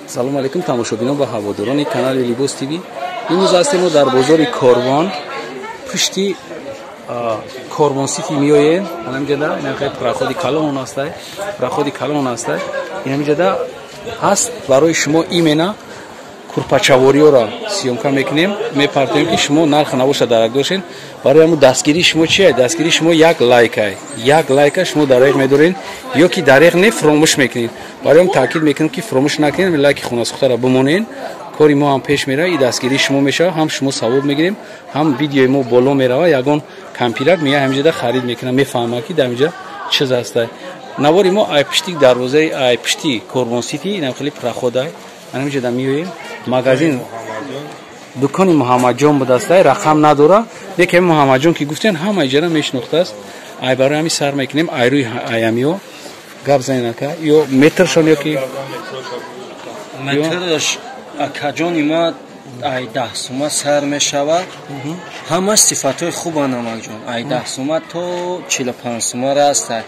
Салому алейкум, тамошобинон ва ҳаводорони канали Либос ТВ. Имрӯз ҳастем мо дар бозори Корвон, пушти Корвон Сити меоем. Анамиҷада инақай проходи калон ҳастай, проходи калон ҳастай. Инамиҷада ҳаст барои шумо именно курпачавориёро съёмка мекунем, мепартоем, ки шумо нарх набоша дарак дошен. Барои ҳамун дастгирии шумо чия? Дастгирии шумо як лайкай, як лайка шумо дареғ медорен ё ки дареғ не, фуромӯш мекунед. Барои ҳам таъкид мекунем, ки фуромӯш накунед, лайки хонасухтаро бимонед. Кори мо ҳам пеш мерава, и дастгирии шумо мешавад, ҳам шумо савоб мегирем, ҳам видеои мо боло мерава. Ягон кампирак мея ҳамиҷода харид мекунад, мефаҳмад, ки дар ҳамиҷа чиз ҳастай. Навори мо ай пушти дарвозаи, ай пушти Корвон Сити, инам хеле проходай, ҳамиҷода меоем. Магазин дукони Муҳаммадҷон будастай, рақам надора, лекин Муҳаммадҷон ки гуфтен, ҳама иҷара мешинохтааст. Ай барои ҳами сар мекунем, ай рӯи аямиё гап занен, ака, ё метршон ё ки метрш, акаҷони ма, ай 10 сума сар мешавад. Ҳамаш сифатҳои хубанд, амакҷон. Ай 10 сума то 45 сума раста.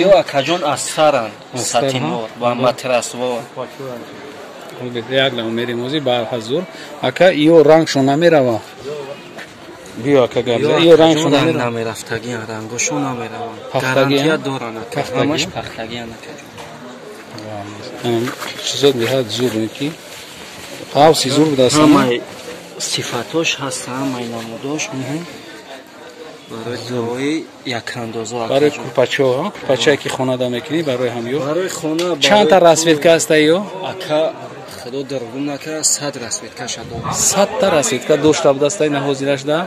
Ё, акаҷон, аз саранд, сатинвор ва матрасвор. Як лам мерем ози ба ҳазур, ака. Ё рангшон намерава? Биё, ака, гап зан. Ё рангшон намерава? Намерафтагиан, рангошон намераванд, гарантия доранд, ака, ҳамаш пахтагиан, акаҷон. Чизот беҳад зур, ки қавси зур будааст. Ҳамаи сифатош ҳаст, ҳамаи намудош барои дуои якандозо. Барои курпачо, курпачае ки хонада мекунӣ, барои ҳамё. Барои хона. Чандта расцветка ҳаста ё? Ака, худо дургум накард, 100 расцветкаша дорад. 100-та расцветка дошта будастай наҳозирашда,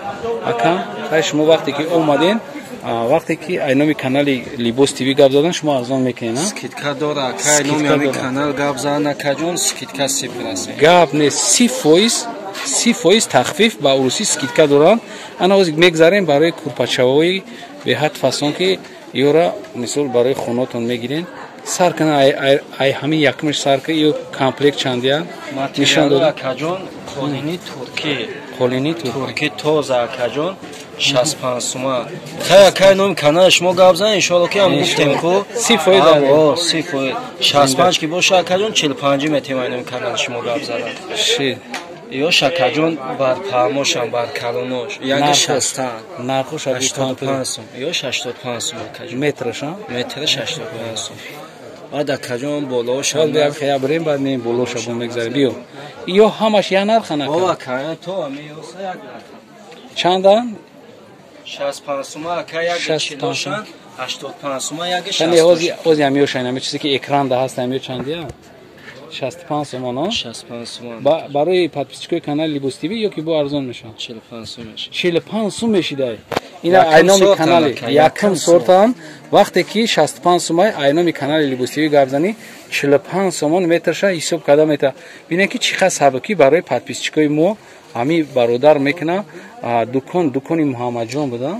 ака. Хай, шумо вақте ки омаден, вақте ки ай номи канали Либос ТВ гап задан, шумо арзон мекунед? Скидка дора, ака. Ай номи ҳамин канал гап зан, акаҷон, скидка 30%. Гап нест, 30%, 30% тахфиф, ба урусӣ скидка доранд. Ана ҳозир мегзарем барои курпачаҳои беҳад фасон, ки ёра мисол барои хонатон мегирен. Сар кана, ай ҳамин якумаш сар ка. Ё комплект чандия нишон дод, акаҷон? Қолини туркӣ. Қолини. Туркӣ, тоза, акаҷон, 65 сума. Хай, акай, номи канали шумо гап зан, иншоалло, ки ҳам гуфтем ку. 30%. 30%. 65 ки боша, акаҷон, 45 метем, ай номи канали шумо гап занам. Ё, шакаҷон, бар паҳмошам, бар калонош яки шастан. Нархош? 85 сум. Ё, 85 сум, акаҷон. Метраш? Метраш 85 сум. Баъд, акаҷон, болош. Брем, баъд меем болоша бо мегзарем. Биё, ё ҳамаш як нарха? Нака то ами як нарх. Чандан? 65 сума, ака, як чилошан, 85 сума, яки. Ҳози ҳамиёша, ами чизе ки экранда ҳаст, ҳамиё чандия? 65 сомон? 65 сомон. Барои подписчикои канали Либос ТВ ё ки бо арзон мешавад? 45 сум мешавад. 45 сум мешидай. Ина айноми канали якум сортан. Вақте ки 65 сумай, айноми канали Либос ТВ гап занӣ, 45 сомон метрша ҳисоб карда мета. Бинед, ки чӣ қадр сабукӣ барои подписчикои мо ҳами бародар мекуна. Дукон, дукони Муҳаммадҷон буда,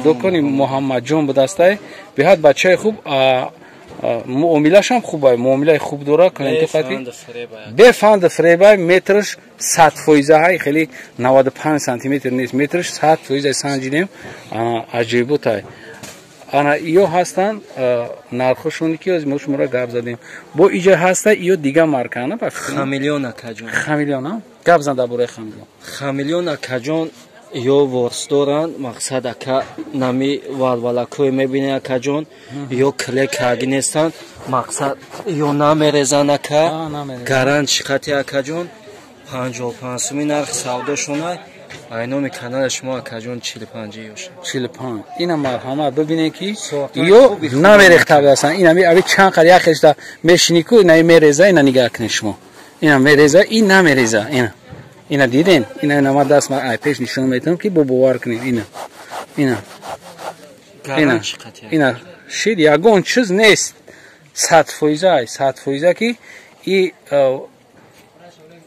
дукони Муҳаммадҷон будастай. Беҳад бачаи хуб, муомилашам хубай, муомилаи хуб дора клиенту қати, бефанду фребай. Метрш 100%-ҳай, хеле 95 сантиметр нест, метрш 100% санҷидем, аҷоиботай. Ана ё ҳастанд нархошоне, ки мо шуморо гап задем. Бо иҷа ҳаста ё дига маркана? Хамелеон, акаҷон. Хамелеон, гап зан дар бораи хамелеон. Хамелеон, акаҷон, ё ворс доранд. Мақсад, ака, нами валвалакҳое мебинед, акаҷон, ё клек нестанд. Мақсад, ё намерезанд, ака, гарант шиқати, акаҷон. 55 суми нархи савдошона. Ай номи канали шумо, акаҷон, 45 ёша. 45. Ина марҳамат, бибинед, ки ё намерехта ҳастанд. Ина аби чанд қад як хешта мешини ку, ина мереза. Ина нигаҳ кунед шумо, ина мереза, ин намереза. Ина, ина диден? Ина, ина, ма даст ай пеш нишон метавам, ки бо бовар кунед. Ина, ина, ина, ина шид, ягон чиз нест, 100%, 100%, ки и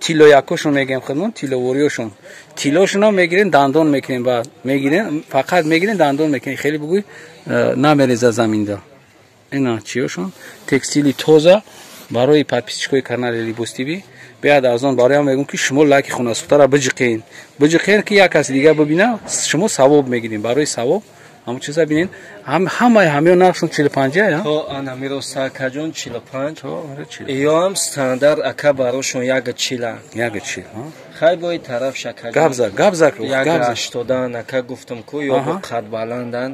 тиллоякошон мегӯем худмон, тилловориёшон. Тиллошонам мегирем, дандон мекунем, баъд мегирем, фақат мегирем, дандон мекунем. Хеле бугӯй, намереза заминда. Ина чиёшон, текстили тоза барои подписчикои канали Либос ТВ беяд аз он. Бароям мегӯм, ки шумо лайки хонасухтара биҷиқен, биҷиқен, ки як каси дига бибина, шумо савоб мегирем. Барои савоб. Ҳамон чиза бинед, ҳамаи ҳамиё нархшон 45 я? То ана мироста акаҷон 45. Ё ҳам стандарт ака барошон 1,40. 1,40, ҳа? Хай бо ин тараф шакаҷон. Габза, габза ку, габза. 1,80 ака гуфтам ку ё бо қад баландан.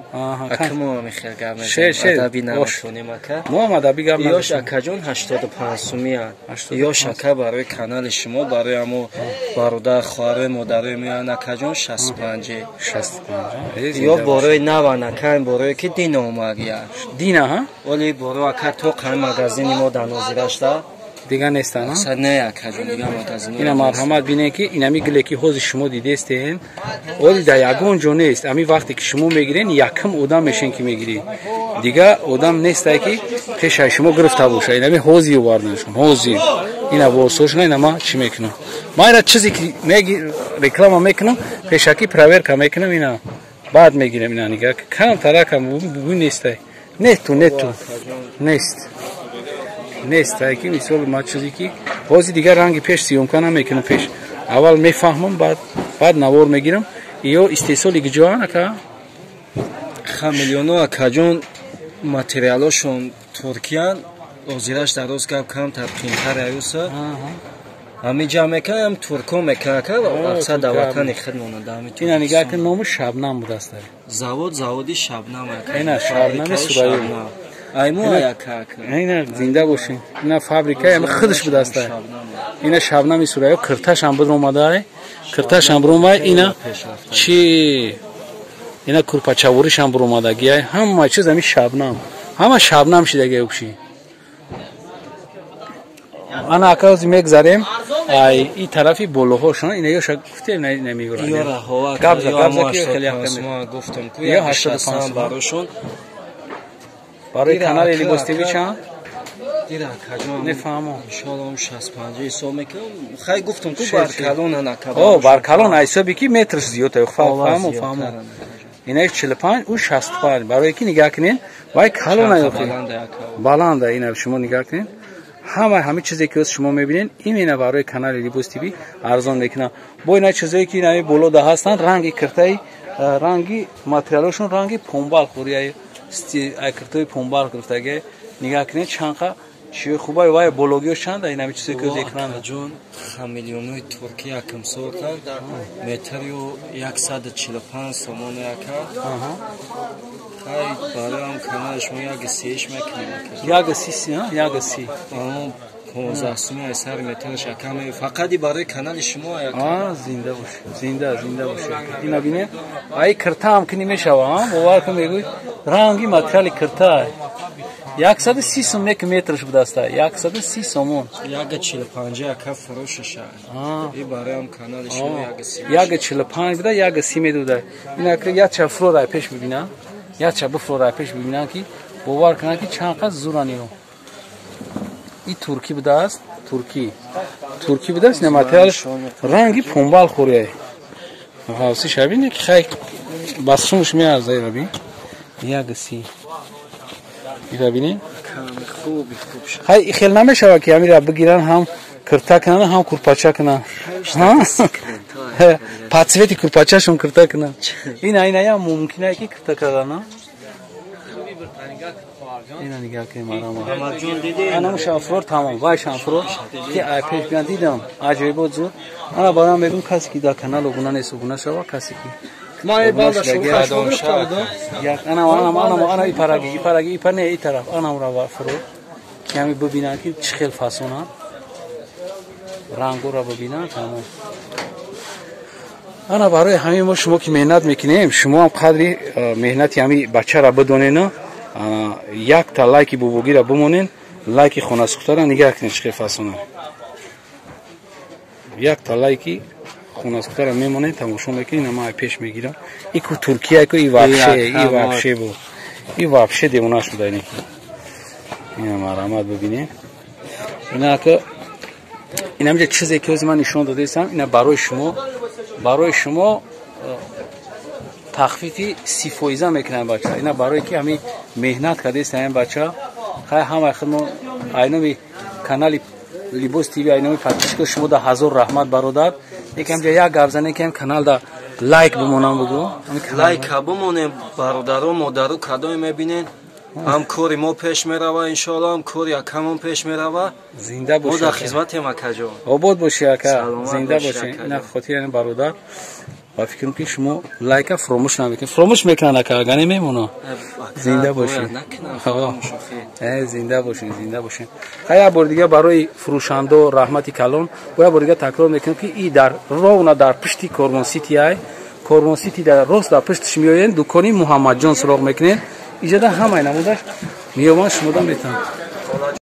Ака мо ҳам хел гап мезанем. Адаби наметонем ака. Мо ҳам адаби гап надорем. Ёш акаҷон 85 сумия. Ёш ака барои канали шумо, барои ҳамо бародар, хоҳарои, модарои меоянд акаҷон 65. 65. Ё борои наван ака, борои ки дина омагия. Дина, ҳа? Оли боро ака то қай магазини мо дар нозирашда дига нестан, ҳа? Не акаҷон, дига магазин. Ина марҳамат бинед ки инами гиле ки ҳозир шумо дидестен, оли дар ягон ҷо нест. Ами вақте ки шумо мегирен, якм одам мешен ки мегирӣ. Дига одам нестай ки пешаи шумо гирифта боша. Инами ҳозир оварданшон, ҳозир. Ина ворсошона, ина ма чӣ мекунам? Ма ина чизе ки реклама мекунам, пешакӣ проверка мекунам, ина баъд мегирем. Ина нига кам таракам бугӯй нестай. Нету, нету. Нест. Нест, ки мисол ма чизе ки ҳозир дигар ранги пеш съёмка намекунам, пеш аввал мефаҳмам, баъд навор мегирам. Ё истеҳсоли куҷоан ака? Хамелеоно акаҷон материалошон туркиян, ҳозираш дар рост гап камтар қимтар аюса. Ҳами ҷамъ мекунам, турко мекунам ака, аксар дар ватани худ монанда. Ина нигаҳ кун, номи Шабнам будааст. Завод, заводи Шабнам ака. Ина Шабнами Сурайё. Айму ака ака. Ина зинда бошин. Ина фабрика ами худаш будааст. Ина Шабнами Сурайё кирташ ҳам биромадай. Кирташ ҳам биромай, ина чи ина курпачавориш ҳам биромадагиай. Ҳама чиз ами Шабнам. Ҳама Шабнам шидагиай укши. Ана ака ҳозир мегзарем ай и тарафи болоҳошон, ина ёша гуфтем намегӯранд. Ё раҳова габза, габза ки хеле яхта гуфтам ку ё 85 барошон. Барои канали Либос ТВ чанд? Дира акаҷон нефаҳмам. Иншоалло 65 ҳисоб мекунам. Хай гуфтам ку баркалон анака. О, баркалон ҳисоби ки метрш зиёд ай. Фаҳмам, фаҳмам. Ина 45, ӯ 65. Барои ки нигаҳ кунед, вай калон ай. Баланда ина шумо нигаҳ кунед. Ҳама ҳами чизе ки шумо мебинед, именно барои канали Либос ТВ арзон мекунам. Бо ина чизое ки ина болода ҳастанд, ранги киртаи, ранги материалошон ранги помбал хӯрияй, ай киртаи помбал гирифтагиай. Нигаҳ кунед чанқа чиёи хубай, вай бологиё чанд ина ҳами чизе ки экран. Ҷон, хамелеонои турки якм сортан, метрю 145 сомон ака. Хай барои канали шумо 1,30 мекунем ака. 1,30, ҳа? 1,30. 15 суми ай сар метраш ака, фақат барои канали шумо ака. А, зинда бош. Зинда, зинда бош. Ина бинед, ай кирта ҳам кини мешава, ҳа? Бовар кун мегӯй, ранги материали кирта. 130 сум нек метраш будаст. 130 сомон. 1,45 ака фурӯшаша. И барои канали шумо 1,30. 1,45 буда, 1,30 медуда. Ина ака якча фурӯ пеш бибинам. Якча бифурӯ пеш бибинам ки бовар кунанд ки чанд қад зуран ино. И туркӣ будааст, туркӣ. Туркӣ будааст, ина материалаш ранги помбал хӯрияй. Ҳавси шабине ки хай ба сумш меарза ира бин. 1,30. Ира бинед. Хай хел намешава ки амира бигиран ҳам кирта кунанд, ҳам курпача кунанд. По цвети курпачашон кирта кунанд. Ина ина я мумкин ки кирта кардан. Ина нигаҳ кунед марама. Ана шамфурор тамом, вай шамфурор ки ай пеш биан дидам, аҷоибот зуд. Ана барам мегӯм касе ки дар канал обуна нест, обуна шава, касе ки ана ана ана ана ипараги, ипараги, ипар не, и тараф, ана ра фурор ки ҳами бибинанд ки чӣ хел фасонанд, рангоро бибинанд тамом. Ана барои ҳамин мо шумо ки меҳнат мекунем, шумо ҳам қадри меҳнати ҳами бачаро бидонена, якта лайки бобогира бимонен, лайки хонасухтара нигаҳ кунед чӣ хел фасонанд. Якта лайки хонасухтара мемонед, тамошо мекунед, ина ман пеш мегирам. И ку Туркия, ку и вообще, и вообще бу. И вообще девона шуда ина. Ина марҳамат бибинед. Ина ака ина инҷа чизе ки ҳозир ман нишон додаистам, ина барои шумо тахфифи 30% мекунам бача. Ина барои ки ҳамин меҳнат кардаист ҳамин бача. Хай ҳамаи худмо айноми канали Либос ТВ, айноми подписчико шумо да ҳазор раҳмат бародар. Якам ҷа як гап занем ки ҳам канал да Лайк бимонам бугу. Лайка бимонем, бародаро, модару, кадоме мебинен, ҳам кори мо пеш мерава, иншоалло, ҳам кори акамон пеш мерава. Зинда Мо бошӣ. дар хизматем, акаҷон. Обод бошӣ, ака. Саломат Зинда бошӣ, бошӣ. ака. Ина хотир бародар, ва фикрам ки шумо лайка фуромӯш намекунед. Фуромӯш мекунанд, ака, агар немемона. Зинда бошӣ. Зинда бошин, зинда бошин. Ха, як бор дига барои фурӯшандо раҳмати калон. Бо як бор дига такрор мекунем, ки и дар ровно дар пушти Корвон Сити ай. Корвон Сити дар рост дар пуштиш меоянд, дукони Муҳаммадҷон суроғ мекунед. Иҷода ҳамаи намудаш меёванд, шумода метавонад.